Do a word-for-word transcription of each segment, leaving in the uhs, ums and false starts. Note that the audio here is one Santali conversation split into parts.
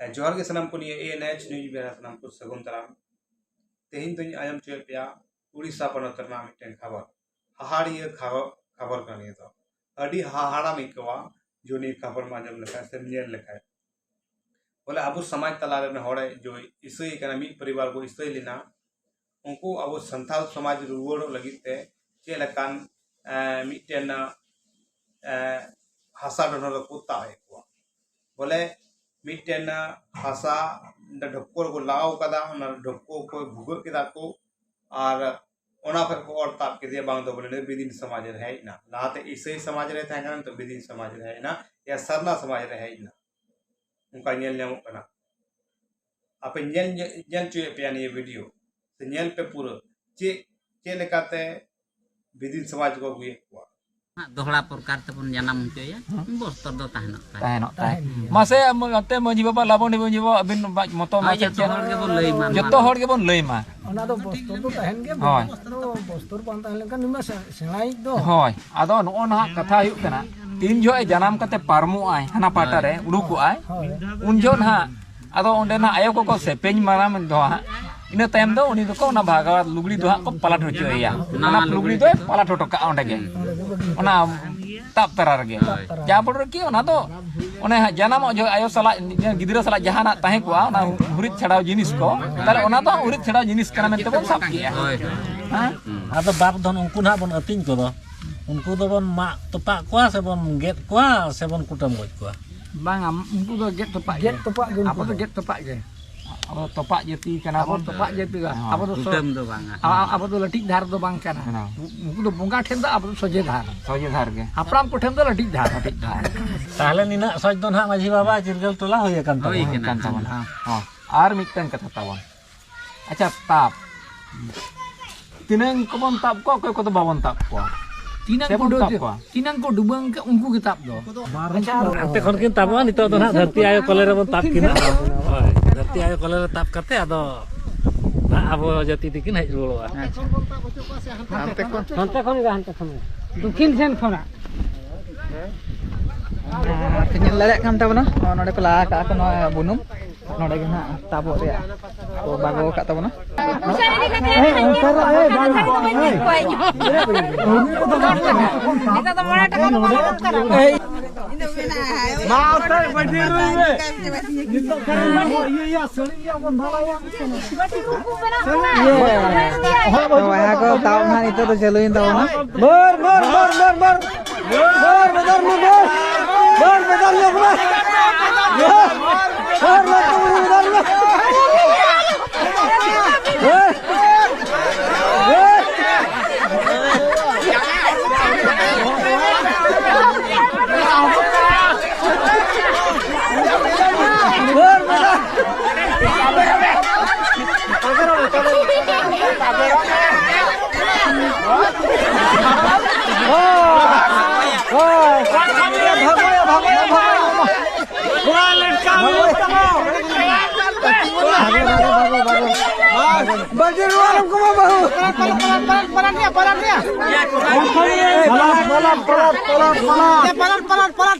ᱮ, ᱡᱚᱦᱟᱨ ᱜᱮ ᱥᱟᱱᱟᱢ ᱠᱚ, ᱱᱤᱭᱟᱹ A N H news ᱵᱮᱲᱟ ᱥᱟᱱᱟᱢ ᱠᱚ ᱥᱟᱹᱜᱩᱱ ᱫᱟᱨᱟᱢ᱾ ᱛᱮᱦᱮᱧ ᱫᱚᱧ ᱟᱸᱡᱚᱢ ᱦᱚᱪᱚᱭᱮᱫ ᱯᱮᱭᱟ ᱩᱲᱤᱥᱥᱟ ᱯᱚᱱᱚᱛ ᱨᱮᱱᱟᱜ ᱢᱤᱫᱴᱮᱱ ᱠᱷᱚᱵᱚᱨ, ᱦᱟᱦᱟᱲᱤᱭᱟᱹ ᱠᱷᱚᱵᱚᱨ, ᱠᱷᱚᱵᱚᱨ ᱠᱟᱱᱟ ᱱᱤᱭᱟᱹ ᱫᱚ᱾ ᱟᱹᱰᱤ ᱦᱟᱦᱟᱲᱟᱢ ᱟᱹᱭᱠᱟᱹᱣᱟ ᱡᱩᱫᱤ ᱠᱷᱚᱵᱚᱨ ᱮᱢ ᱟᱸᱡᱚᱢ ᱞᱮᱠᱷᱟᱱ ᱥᱮᱢ ᱧᱮᱞ ᱞᱮᱠᱷᱟᱱ᱾ ᱵᱚᱞᱮ ᱟᱵᱚ ᱥᱚᱢᱟᱡᱽ ᱛᱟᱞᱟ ᱨᱮᱱ ᱦᱚᱲᱮ ᱡᱚ ᱤᱥᱟᱹᱭ ᱠᱟᱱᱟ, ᱢᱤᱫ ᱯᱚᱨᱤᱵᱟᱨ ᱠᱚ ᱤᱥᱟᱹᱭ ᱞᱮᱱᱟ, ᱩᱱᱠᱩ ᱟᱵᱚ ᱥᱟᱱᱛᱟᱲ ᱥᱚᱢᱟᱡᱽ ᱨᱩᱣᱟᱹᱲᱚᱜ ᱞᱟᱹᱜᱤᱫ ᱛᱮ ᱪᱮᱫ ᱞᱮᱠᱟᱱ, ᱮ, ᱢᱤᱫᱴᱮᱱ, ᱮ, ᱦᱟᱥᱟ ᱰᱚᱸᱰᱷᱚᱨ ᱨᱮᱠᱚ ᱛᱟᱵ ᱮᱫ ᱠᱚᱣᱟ᱾ ᱵᱚᱞᱮ ᱢᱤᱫᱴᱮᱱ ᱦᱟᱥᱟ ᱰᱷᱚᱯᱠᱚ ᱨᱮᱠᱚ ᱞᱟᱣ ᱠᱟᱫᱟ, ᱚᱱᱟ ᱰᱷᱚᱯᱠᱚ ᱠᱚ ᱵᱷᱩᱜᱟᱹᱜ ᱠᱮᱫᱟ ᱠᱚ, ᱟᱨ ᱚᱱᱟ ᱠᱷᱚᱱ ᱠᱚ ᱚᱨ ᱛᱟᱵ ᱠᱮᱫᱮᱭᱟ, ᱵᱟᱝ ᱫᱚ ᱵᱚᱞᱮ ᱱᱩᱭ ᱵᱤᱫᱤᱱ ᱥᱚᱢᱟᱡᱽ ᱨᱮ ᱦᱮᱡ ᱮᱱᱟ᱾ ᱞᱟᱦᱟᱛᱮ ᱤᱥᱟᱹᱭ ᱥᱚᱢᱟᱡᱽ ᱨᱮ ᱛᱟᱦᱮᱸ ᱠᱟᱱᱟ, ᱱᱤᱛᱚᱜ ᱵᱤᱫᱤᱱ ᱥᱚᱢᱟᱡᱽ ᱨᱮ ᱦᱮᱡ ᱮᱱᱟ, ᱭᱟ ᱥᱟᱨᱱᱟ ᱥᱚᱢᱟᱡᱽ ᱨᱮ ᱦᱮᱡ ᱮᱱᱟ, ᱚᱱᱠᱟ ᱧᱮᱞ ᱧᱟᱢᱚᱜ ᱠᱟᱱᱟ᱾ ᱟᱯᱮ ᱧᱮᱞ, ᱧᱮᱞ ᱦᱚᱪᱚᱭᱮᱫ ᱯᱮᱭᱟ ᱱᱤᱭᱟᱹ ᱵᱷᱤᱰᱤᱭᱳ, ᱥᱮ ᱧᱮᱞ ᱯᱮ ᱯᱩᱨᱟᱹ, ᱪᱮᱫ, ᱪᱮᱫ ᱞᱮᱠᱟᱛᱮ ᱵᱤᱫᱤᱱ ᱥᱚᱢᱟᱡᱽ ᱠᱚ ᱟᱹᱜᱩᱭᱮᱫ ᱠᱚᱣᱟ᱾ ᱫᱚᱦᱲᱟ ᱯᱨᱚᱠᱟᱨ ᱛᱮᱵᱚᱱ ᱡᱟᱱᱟᱢ ᱦᱚᱪᱚᱭᱟ, ᱦᱮᱸ᱾ ᱵᱚᱥᱛᱚᱨ ᱫᱚ ᱛᱟᱦᱮᱱᱚᱜ ᱛᱟᱭ᱾ ᱛᱟᱦᱮᱱᱚᱜ ᱛᱟᱭ᱾ ᱦᱮᱸ᱾ ᱢᱟᱥᱮ ᱟᱢ ᱚᱱᱛᱮ ᱢᱟᱹᱡᱷᱤ ᱵᱟᱵᱟ, ᱞᱟᱵᱚᱱᱤ ᱢᱟᱹᱡᱷᱤ ᱵᱟᱵᱟ, ᱟᱹᱵᱤᱱ ᱵᱟᱪ-, ᱢᱚᱛᱚ ᱦᱳᱭ, ᱢᱟᱥᱮ ᱡᱚᱛᱚ ᱪᱮᱫ? ᱦᱚᱲ ᱜᱮᱵᱚᱱ ᱞᱟᱹᱭ ᱢᱟ ᱡᱚᱛᱚ ᱱᱚᱣᱟ ᱦᱚᱲ ᱫᱚ᱾ ᱜᱮᱵᱚᱱ ᱞᱟᱹᱭ ᱢᱟ᱾ ᱚᱱᱟ ᱫᱚ ᱵᱚᱥᱛᱚᱨ ᱫᱚ ᱛᱟᱦᱮᱱ ᱜᱮᱭᱟ, ᱦᱳᱭ᱾ ᱵᱚᱥᱛᱚᱨ ᱵᱟᱝ ᱛᱟᱦᱮᱸ ᱞᱮᱱᱠᱷᱟᱱ ᱱᱩᱭ ᱢᱟ ᱥᱮ-, ᱥᱮᱬᱟᱭᱤᱡ ᱫᱚ᱾ ᱦᱳᱭ, ᱟᱫᱚ ᱱᱚᱜᱼᱚ ᱱᱟᱦᱟᱜ ᱠᱟᱛᱷᱟ ᱦᱩᱭᱩᱜ ᱠᱟᱱᱟ, ᱛᱤᱱ ᱡᱚᱦᱚᱜ ᱮ ᱡᱟᱱᱟᱢ ᱠᱟᱛᱮ ᱯᱟᱨᱚᱢᱚᱜ ᱟᱭ ᱦᱟᱱᱟ ᱯᱟᱦᱴᱟ ᱨᱮ, ᱩᱰᱩᱠᱚᱜ ᱟᱭ, ᱦᱳᱭ᱾ ᱩᱱ ᱡᱚᱦᱚᱜ ᱱᱟᱦᱟᱜ ᱟᱫᱚ ᱚᱸᱰᱮ ᱱᱟᱦᱟᱜ ᱟᱭᱳ ᱠᱚᱠᱚ ᱥᱮᱯᱮᱧ ᱢᱟᱨᱟᱢ ᱫᱚ ᱦᱟᱸᱜ, ᱤᱱᱟᱹ ᱛᱟᱭᱚᱢ ᱫᱚ ᱩᱱᱤ ᱫᱚᱠᱚ ᱚᱱᱟ ᱵᱷᱟᱜᱟᱣᱟᱛ ᱞᱩᱜᱽᱲᱤ ᱫᱚ ᱦᱟᱸᱜ ᱠᱚ ᱯᱟᱞᱟᱴ ᱦᱚᱪᱚᱭᱮᱭᱟ᱾ ᱱᱟᱣᱟ ᱚᱱᱟ ᱞᱩᱜᱽᱲᱤ ᱞᱩᱜᱽᱲᱤ ᱫᱚᱭ ᱛᱮᱠᱚ᱾ ᱯᱟᱞᱟᱴ ᱦᱚᱴᱚ ᱠᱟᱜᱼᱟ ᱚᱸᱰᱮ ᱜᱮ᱾ ᱦᱩᱸ᱾ ᱚᱱᱟ ᱛᱟᱵ ᱛᱟᱨᱟ ᱨᱮᱜᱮ᱾ ᱦᱳᱭ᱾ ᱡᱟ ᱵᱚᱞ ᱨᱮ ᱠᱤ ᱚᱱᱟ ᱫᱚ ᱚᱱᱮ ᱦᱟᱸᱜ ᱡᱟᱱᱟᱢᱚᱜ ᱡᱚᱦᱚᱜ ᱟᱭᱳ ᱥᱟᱞᱟᱜ, ᱜᱤᱫᱽᱨᱟᱹ ᱥᱟᱞᱟᱜ ᱡᱟᱦᱟᱱᱟᱜ ᱛᱟᱦᱮᱸ ᱠᱚᱜᱼᱟ, ᱚᱱᱟ ᱦᱩᱨᱤᱡ ᱪᱷᱟᱲᱟᱣ ᱡᱤᱱᱤᱥ ᱠᱚ, ᱛᱟᱦᱞᱮ ᱚᱱᱟ ᱫᱚ ᱦᱟᱸᱜ ᱦᱩᱨᱤᱡ ᱪᱷᱟᱲᱟᱣ ᱡᱤᱱᱤᱥ ᱠᱟᱱᱟ ᱢᱮᱱᱛᱮ ᱵᱚᱱ ᱥᱟᱵ ᱠᱮᱜᱼᱟ᱾ ᱦᱳᱭ, ᱦᱳᱭ᱾ ᱦᱮᱸ? ᱦᱩᱸ᱾ ᱟᱫᱚ ᱵᱟᱯ ᱫᱷᱚᱱ ᱩᱱᱠᱩ ᱱᱟᱦᱟᱜ ᱵᱚᱱ ᱟᱹᱛᱤᱧ ᱠᱚᱫᱚ, ᱩᱱᱠᱩ ᱫᱚᱵᱚᱱ ᱢᱟᱜ ᱛᱚᱯᱟᱜ ᱠᱚᱣᱟ ᱥᱮ ᱵᱚᱱ ᱜᱮᱫ ᱠᱚᱣᱟ ᱥᱮ ᱵᱚᱱ ᱠᱩᱴᱟᱹᱢ ᱜᱚᱡ ᱠᱚᱣᱟ? ᱵᱟᱝᱟ, ᱩᱱᱠᱩ ᱫᱚ ᱜᱮᱫ ᱛᱚᱯᱟᱜ ᱜᱮ᱾ ᱜᱮᱫ ᱛᱚᱯᱟᱜ ᱜᱮ ᱩᱱᱠᱩ ᱟᱵᱚ ᱫᱚ ᱫᱚ᱾ ᱜᱮᱫ ᱛᱚᱯᱟᱜ ᱜᱮ᱾ ᱟᱵᱚ ᱛᱚᱯᱟᱜ ᱡᱟᱹᱛᱤ ᱠᱟᱱᱟ ᱟᱵᱚ ᱵᱚᱱ᱾ ᱛᱚᱯᱟᱜ ᱡᱟᱹᱛᱤ ᱫᱚ᱾ ᱦᱳᱭ᱾ ᱟᱵᱚ ᱫᱚ ᱥᱚ-, ᱠᱩᱴᱟᱹᱢ ᱫᱚ ᱵᱟᱝᱟ᱾ ᱟ-, ᱟᱵᱚ ᱫᱚ ᱞᱟᱹᱴᱤᱡ ᱫᱷᱟᱨ ᱫᱚ ᱵᱟᱝ ᱠᱟᱱᱟ᱾ ᱦᱮᱸ᱾ ᱩᱱᱠᱩ ᱫᱚ ᱵᱚᱸᱜᱟ ᱴᱷᱮᱱ ᱫᱚ ᱟᱵᱚ ᱫᱚ ᱥᱚᱡᱷᱮ ᱫᱷᱟᱨ᱾ ᱥᱚᱡᱷᱮ ᱫᱷᱟᱨ ᱜᱮ᱾ ᱦᱟᱯᱲᱟᱢ ᱠᱚᱴᱷᱮᱱ ᱫᱚ ᱞᱟᱹᱴᱤᱡ ᱫᱷᱟᱨ᱾ ᱞᱟᱹᱴᱤᱡ ᱫᱷᱟᱨ᱾ ᱛᱟᱦᱞᱮ ᱱᱤᱱᱟᱹᱜ ᱥᱚᱪ ᱫᱚ ᱱᱟᱦᱟᱜ ᱢᱟᱹᱡᱷᱤ ᱵᱟᱵᱟ ᱪᱤᱨᱜᱟᱹᱞ ᱴᱚᱞᱟ ᱦᱩᱭ ᱟᱠᱟᱱ ᱦᱩᱭ ᱛᱟᱵᱚᱱᱟ᱾ ᱠᱟᱱᱟ᱾ ᱠᱟᱱ ᱛᱟᱵᱚᱱᱟ᱾ ᱦᱮᱸ᱾ ᱦᱚᱸ᱾ ᱟᱨ ᱢᱤᱫᱴᱟᱝ ᱠᱟᱛᱷᱟ ᱛᱟᱵᱚᱱ᱾ ᱟᱪᱪᱷᱟ, ᱛᱟᱯ᱾ ᱛᱤᱱᱟᱹᱝ ᱠᱚᱵᱚᱱ ᱛᱟᱯ ᱠᱚᱣᱟ, ᱚᱠᱚᱭ ᱠᱚᱫᱚ ᱵᱟᱵᱚᱱ ᱛᱟᱯ ᱠᱚᱣᱟ? ᱛᱤᱱᱟᱹᱝ ᱥᱮ ᱠᱚ ᱵᱚᱱ ᱰᱩ-, ᱛᱟᱯ ᱠᱚᱣᱟ? ᱛᱤᱱᱟᱹᱝ ᱠᱚ ᱰᱩᱵᱟᱹᱝ ᱠᱮ, ᱩᱱᱠᱩ ᱜᱮ ᱛᱟᱯ ᱫᱚ᱾ ᱟᱪᱪᱷᱟ, ᱟᱨ ᱦᱟᱱᱛᱮ ᱠᱷᱚᱱ ᱠᱤᱱ ᱛᱟᱵᱚᱜᱼᱟ, ᱱᱤᱛᱚᱜ ᱫᱚ ᱱᱟᱦᱟᱜ ᱫᱷᱟᱹᱨᱛᱤ ᱟᱭᱳ ᱠᱚᱞᱮ ᱨᱮᱵᱚᱱ ᱛᱟᱯ ᱠᱤᱱᱟ᱾ ᱦᱳᱭ, ᱫᱷᱟᱹᱨᱛᱤ ᱟᱭᱳ ᱠᱚᱞᱮ ᱨᱮ ᱛᱟᱯ ᱠᱟᱛᱮ ᱟᱫᱚ ᱱᱟᱦᱟᱜ ᱟᱵᱚ ᱡᱟᱹᱛᱤ ᱛᱤᱠᱤᱱ ᱦᱮᱡ ᱨᱩᱣᱟᱹᱲᱚᱜᱼᱟ᱾ ᱟᱪᱪᱷᱟ᱾ ᱦᱟᱱᱛᱮ ᱠᱷᱚᱱ? ᱦᱟᱱᱛᱮ ᱠᱷᱚᱱ ᱜᱮ, ᱦᱟᱱᱛᱮ ᱠᱷᱚᱱ ᱜᱮ᱾ ᱫᱚᱠᱷᱤᱱ ᱥᱮᱱ ᱠᱷᱚᱱᱟᱜ᱾ ᱟᱨ ᱯᱮ ᱧᱮᱞ ᱫᱟᱲᱮᱭᱟᱜ ᱠᱟᱱ ᱛᱟᱵᱚᱱᱟ, ᱱᱚᱜᱼᱚᱭ ᱱᱚᱰᱮ ᱠᱚ ᱞᱟ ᱟᱠᱟᱫ ᱠᱚ ᱱᱚᱣᱟ ᱵᱩᱱᱩᱢ, ᱱᱚᱰᱮ ᱜᱮ ᱱᱟᱦᱟᱜ ᱛᱟᱵᱚᱜ ᱨᱮᱭᱟᱜ ᱠᱚ ᱵᱟᱜᱟᱣ ᱟᱠᱟᱫ ᱛᱟᱵᱚᱱᱟ᱾ ᱢᱟ ᱩᱛᱟᱹᱨ ᱵᱟᱹᱴᱤ ᱨᱩᱭ ᱢᱮ᱾ ᱱᱤᱛᱚᱜ ᱠᱟᱨᱮᱱ ᱵᱟᱵᱚᱱ ᱠᱟᱨᱟᱢᱟ᱾ ᱵᱟᱹᱴᱤ ᱨᱩ ᱠᱚ ᱵᱮᱱᱟᱣ ᱠᱟᱱᱟ᱾ ᱵᱚᱭᱦᱟ ᱠᱚ, ᱛᱟᱣ ᱱᱟᱦᱟᱜ ᱱᱤᱛᱚᱜ ᱫᱚ ᱪᱟᱹᱞᱩᱭᱮᱱ ᱛᱟᱵᱚᱱᱟ᱾ ᱵᱟᱨ, ᱵᱟᱨ, ᱵᱟᱨ, ᱵᱟᱨ, ᱵᱟᱨ᱾ ᱵᱟᱨ, ᱵᱟᱨ, ᱵᱟᱨ, ᱵᱟᱨ᱾ ᱵᱟᱨ, ᱵᱟᱨ, ᱵᱟᱨ, ᱵᱟᱨ᱾ ᱵᱟᱨ, ᱵᱟᱨ, ᱵᱟᱨ, ᱵᱟᱨ᱾ ᱵᱟᱨ᱾ ᱵᱟᱹᱴᱤ ᱨᱩᱣᱟᱹᱲ ᱮᱢ ᱠᱚᱢᱟ ᱵᱟᱹᱦᱩ᱾ ᱯᱟᱞᱟᱱ, ᱯᱟᱞᱟᱱ, ᱯᱟᱞᱟᱱ, ᱯᱟᱞᱟᱱ ᱜᱮᱭᱟ, ᱯᱟᱞᱟᱱ ᱜᱮᱭᱟ᱾ ᱯᱟᱞᱟᱱ, ᱯᱟᱞᱟᱱ, ᱯᱟᱞᱟᱱ, ᱯᱟᱞᱟᱱ, ᱯᱟᱞᱟᱱ᱾ ᱯᱟᱞᱟᱱ, ᱯᱟᱞᱟᱱ, ᱯᱟᱞᱟᱱ᱾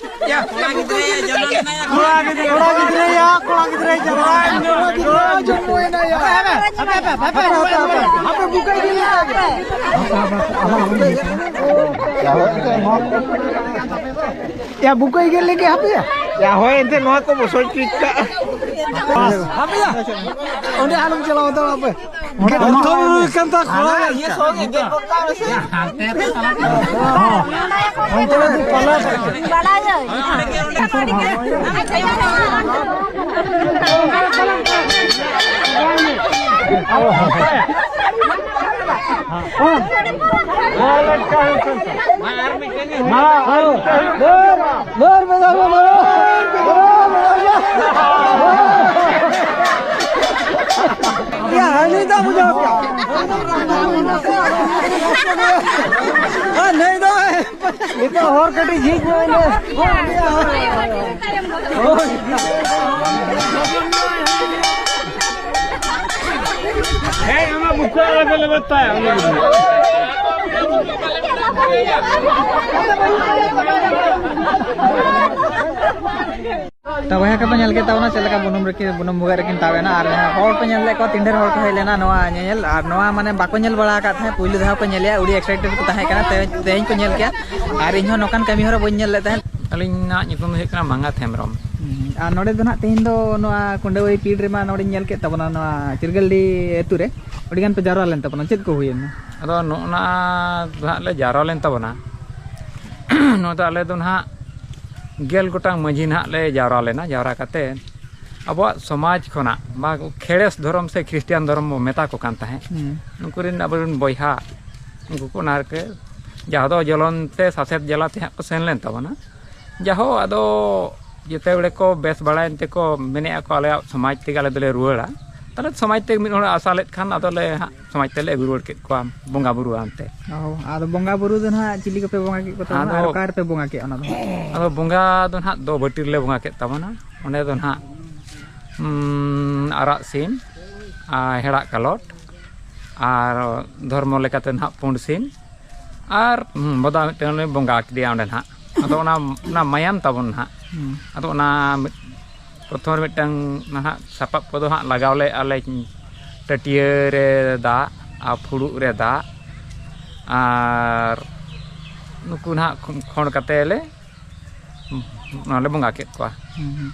ᱠᱚᱲᱟ ᱜᱤᱫᱽᱨᱟᱹ, ᱠᱚᱲᱟ ᱜᱤᱫᱽᱨᱟᱹ ᱭᱟ, ᱠᱚᱲᱟ ᱜᱤᱫᱽᱨᱟᱹ ᱡᱟᱱᱟᱢ᱾ ᱠᱚᱲᱟ ᱜᱤᱫᱽᱨᱟᱹ ᱡᱟᱱᱟᱢ ᱦᱩᱭᱱᱟ ᱭᱟ᱾ ᱦᱟᱯᱮ, ᱦᱟᱯᱮ, ᱦᱟᱯᱮ, ᱦᱟᱯᱮ, ᱦᱟᱯᱮ, ᱦᱟᱯᱮ, ᱵᱩᱠᱟᱹᱭ ᱜᱮ ᱞᱟᱹᱭ ᱞᱮᱜᱮ᱾ ᱭᱟ, ᱵᱩᱠᱟᱹᱭ ᱜᱮ ᱞᱟᱹᱭ ᱞᱮᱜᱮ, ᱦᱟᱯᱮ ᱭᱟ᱾ ᱭᱟ, ᱦᱳᱭ, ᱮᱱᱛᱮ ᱱᱚᱣᱟ ᱠᱚ ᱵᱚᱥᱚᱭ ᱴᱷᱤᱠ ᱠᱟᱜ᱾ ᱦᱟᱯᱮ ᱭᱟ᱾ ᱚᱸᱰᱮ ᱟᱞᱚᱢ ᱪᱟᱞᱟᱣ ᱦᱟᱛᱟᱲᱚᱜᱼᱟ, ᱦᱟᱯᱮ᱾ ᱯᱨᱚᱛᱷᱚᱢ ᱨᱩᱭ ᱠᱟᱱ ᱛᱟ ᱠᱚᱲᱟ᱾ ᱦᱟᱱᱛᱮ ᱨᱮ ᱫᱚ ᱯᱟᱞᱟ᱾ ᱫᱟᱹᱲ ᱢᱮ, ᱫᱟᱹᱲ ᱢᱮ, ᱫᱟᱹᱲ ᱢᱮ᱾ ᱭᱟ, ᱦᱟᱹᱱᱤ ᱫᱚ ᱵᱩᱡᱷᱟᱹᱣ ᱯᱮ᱾ ᱦᱟᱹᱱᱤ ᱫᱚ ᱱᱤᱛᱚᱜ ᱦᱚᱨ ᱠᱟᱹᱴᱤᱡ ᱡᱷᱤᱡ ᱧᱚᱜ ᱮᱱᱟ᱾ ᱦᱮᱸ, ᱚᱱᱟ ᱵᱩᱠᱟᱹ ᱟᱲᱟᱜ ᱞᱮ ᱵᱮᱛᱟᱭᱟ, ᱩᱱᱤ ᱜᱮ᱾ ᱛᱚ ᱵᱚᱭᱦᱟ ᱠᱚᱯᱮ ᱧᱮᱞ ᱠᱮᱫ ᱛᱟᱵᱚᱱᱟ ᱪᱮᱫ ᱞᱮᱠᱟ ᱵᱩᱱᱩᱢ ᱨᱮᱠᱤᱱ, ᱵᱩᱱᱩᱢ ᱵᱷᱩᱜᱟᱹᱜ ᱨᱮᱠᱤᱱ ᱛᱟᱵ ᱮᱱᱟ, ᱟᱨ ᱦᱚᱲ ᱯᱮ ᱧᱮᱞ ᱞᱮᱫ ᱠᱚᱣᱟ, ᱛᱤᱱ ᱰᱷᱮᱨ ᱦᱚᱲ ᱠᱚ ᱦᱮᱡ ᱞᱮᱱᱟ ᱱᱚᱣᱟ ᱧᱮᱧᱮᱞ, ᱟᱨ ᱱᱚᱣᱟ ᱢᱟᱱᱮ ᱵᱟᱠᱚ ᱧᱮᱞ ᱵᱟᱲᱟ ᱟᱠᱟᱫ ᱛᱟᱦᱮᱸᱫ, ᱯᱩᱭᱞᱩ ᱫᱷᱟᱣ ᱠᱚ ᱧᱮᱞᱮᱜᱼᱟ, ᱟᱹᱰᱤ excited ᱠᱚ ᱛᱟᱦᱮᱸ ᱠᱟᱱᱟ, ᱛᱮ-, ᱛᱮᱦᱮᱧ ᱠᱚ ᱧᱮᱞ ᱠᱮᱜᱼᱟ᱾ ᱟᱨ ᱤᱧ ᱦᱚᱸ ᱱᱚᱝᱠᱟᱱ ᱠᱟᱹᱢᱤ ᱦᱚᱨᱟ ᱵᱟᱹᱧ ᱧᱮᱞ ᱞᱮᱫ ᱛᱟᱦᱮᱸᱫ᱾ ᱟᱹᱞᱤᱧᱟᱜ ᱧᱩᱛᱩᱢ ᱫᱚ ᱦᱩᱭᱩᱜ ᱠᱟᱱᱟ ᱢᱟᱸᱜᱟᱛ ᱦᱮᱢᱵᱨᱚᱢ᱾ ᱦᱩᱸ, ᱟᱨ ᱱᱚᱰᱮ ᱫᱚ ᱱᱟᱦᱟᱜ ᱛᱮᱦᱮᱧ ᱫᱚ ᱱᱚᱣᱟ ᱠᱩᱸᱰᱟᱹᱣᱟᱹᱭ ᱯᱤᱲ ᱨᱮᱢᱟ ᱱᱚᱰᱮᱧ ᱧᱮᱞ ᱠᱮᱫ ᱛᱟᱵᱚᱱᱟ, ᱱᱚᱣᱟ ᱪᱤᱨᱜᱟᱹᱞᱰᱤ ᱟᱹᱛᱩ ᱨᱮ ᱟᱹᱰᱤ ᱜᱟᱱ ᱯᱮ ᱡᱟᱣᱨᱟ ᱞᱮᱱ ᱛᱟᱵᱚᱱᱟ, ᱪᱮᱫ ᱠᱚ ᱦᱩᱭᱮᱱᱟ? ᱟᱫᱚ ᱱᱚᱜᱼᱚ ᱱᱟ ᱫᱚ ᱦᱟᱸᱜ ᱞᱮ ᱡᱟᱣᱨᱟ ᱞᱮᱱ ᱛᱟᱵᱚᱱᱟ᱾ ᱱᱚᱣᱟ ᱫᱚ ᱟᱞᱮ ᱫᱚ ᱱᱟᱦᱟᱜ ᱜᱮᱞ ᱜᱚᱴᱟᱝ ᱢᱟᱺᱡᱷᱤ ᱱᱟᱦᱟᱜ ᱞᱮ ᱡᱟᱣᱨᱟ ᱞᱮᱱᱟ᱾ ᱡᱟᱣᱨᱟ ᱠᱟᱛᱮ ᱟᱵᱚᱣᱟᱜ ᱥᱚᱢᱟᱡᱽ ᱠᱷᱚᱱᱟᱜ ᱵᱟ ᱠᱷᱮᱲᱮᱥ ᱫᱷᱚᱨᱚᱢ ᱥᱮ ᱠᱷᱨᱤᱥᱴᱟᱱ ᱫᱷᱚᱨᱚᱢ ᱵᱚ ᱢᱮᱛᱟ ᱠᱚ ᱠᱟᱱ ᱛᱟᱦᱮᱸᱫ, ᱦᱩᱸ᱾ ᱩᱱᱠᱩ ᱨᱮᱱ ᱟᱵᱚᱨᱮᱱ ᱵᱚᱭᱦᱟ, ᱩᱱᱠᱩ ᱠᱚ ᱚᱱᱟ ᱨᱮᱠᱚ ᱡᱟᱦᱟᱸ ᱫᱚ ᱡᱚᱞᱚᱱ ᱛᱮ ᱥᱟᱥᱮᱛ ᱡᱟᱞᱟ ᱛᱮ ᱦᱟᱸᱜ ᱠᱚ ᱥᱮᱱ ᱞᱮᱱ ᱛᱟᱵᱚᱱᱟ᱾ ᱡᱟᱦᱳ, ᱟᱫᱚ ᱡᱮᱛᱮ ᱵᱮᱲᱮ ᱠᱚ ᱵᱮᱥ ᱵᱟᱲᱟᱭᱮᱱ ᱛᱮᱠᱚ ᱢᱮᱱᱮᱫᱼᱟ ᱠᱚ, "ᱟᱞᱮᱭᱟᱜ ᱥᱚᱢᱟᱡᱽ ᱛᱮᱜᱮ ᱟᱞᱮ ᱫᱚᱞᱮ ᱨᱩᱣᱟᱹᱲᱟ᱾" ᱛᱟᱦᱚᱞᱮ ᱥᱚᱢᱟᱡᱽ ᱛᱮ ᱢᱤᱫ ᱦᱚᱲ ᱟᱥᱟ ᱞᱮᱫ ᱠᱷᱟᱱ ᱟᱫᱚᱞᱮ ᱦᱟᱸᱜ ᱥᱚᱢᱟᱡᱽ ᱛᱮᱞᱮ ᱟᱹᱜᱩ ᱨᱩᱣᱟᱹᱲ ᱠᱮᱫ ᱠᱚᱣᱟ ᱵᱚᱸᱜᱟ ᱵᱩᱨᱩ ᱟᱱᱛᱮ᱾ ᱚ, ᱟᱫᱚ ᱵᱚᱸᱜᱟ ᱵᱩᱨᱩ ᱫᱚ ᱱᱟᱦᱟᱜ ᱪᱤᱞᱤ ᱠᱚᱯᱮ ᱵᱚᱸᱜᱟ ᱠᱮᱫ ᱠᱚ ᱛᱟᱵᱚᱱᱟ? ᱟᱫᱚ ᱟᱨ ᱚᱠᱟ ᱨᱮᱯᱮ ᱵᱚᱸᱜᱟ ᱠᱮᱫᱼᱟ ᱚᱱᱟ ᱫᱚ? ᱟᱫᱚ ᱵᱚᱸᱜᱟ ᱫᱚ ᱱᱟᱦᱟᱜ ᱫᱚ ᱵᱟᱹᱴᱤ ᱨᱮᱞᱮ ᱵᱚᱸᱜᱟ ᱠᱮᱫ ᱛᱟᱵᱚᱱᱟ᱾ ᱚᱸᱰᱮ ᱫᱚ ᱱᱟᱦᱟᱜ, ᱩᱸ, ᱟᱨᱟᱜ ᱥᱤᱢ ᱟᱨ ᱦᱮᱲᱟᱜ ᱠᱟᱞᱚᱴ ᱟᱨ ᱫᱷᱚᱨᱢᱚ ᱞᱮᱠᱟᱛᱮ ᱱᱟᱦᱟᱜ ᱯᱩᱸᱰ ᱥᱤᱢ ᱟᱨ, ᱦᱩᱸ, ᱵᱚᱫᱟ ᱢᱤᱫᱴᱟᱝ ᱞᱮ ᱵᱚᱸᱜᱟ ᱠᱮᱫᱮᱭᱟ ᱚᱸᱰᱮ ᱱᱟᱦᱟᱜ᱾ ᱟᱫᱚ ᱚᱱᱟ, ᱚᱱᱟ ᱢᱟᱭᱟᱢ ᱛᱟᱵᱚᱱ ᱱᱟᱦᱟᱜ᱾ ᱦᱩᱸ᱾ ᱟᱫᱚ ᱚᱱᱟ ᱢᱤᱫ-, ᱯᱨᱚᱛᱷᱚᱢ ᱨᱮ ᱢᱤᱫᱴᱟᱝ ᱱᱟᱦᱟᱜ ᱥᱟᱯᱟᱵ ᱠᱚᱫᱚ ᱦᱟᱸᱜ ᱞᱟᱜᱟᱣ ᱞᱮᱫᱼᱟ ᱞᱮ, ᱴᱟᱹᱴᱭᱟᱹ ᱨᱮ ᱫᱟᱜ ᱟᱨ ᱯᱷᱩᱲᱩᱜ ᱨᱮ ᱫᱟᱜ ᱟᱨ ᱱᱩᱠᱩ ᱱᱟᱦᱟᱜ ᱠᱷᱚᱸᱰ ᱠᱟᱛᱮ ᱞᱮ ᱚᱱᱟᱞᱮ ᱵᱚᱸᱜᱟ ᱠᱮᱫ ᱠᱚᱣᱟ᱾ ᱦᱩᱸ, ᱦᱩᱸ᱾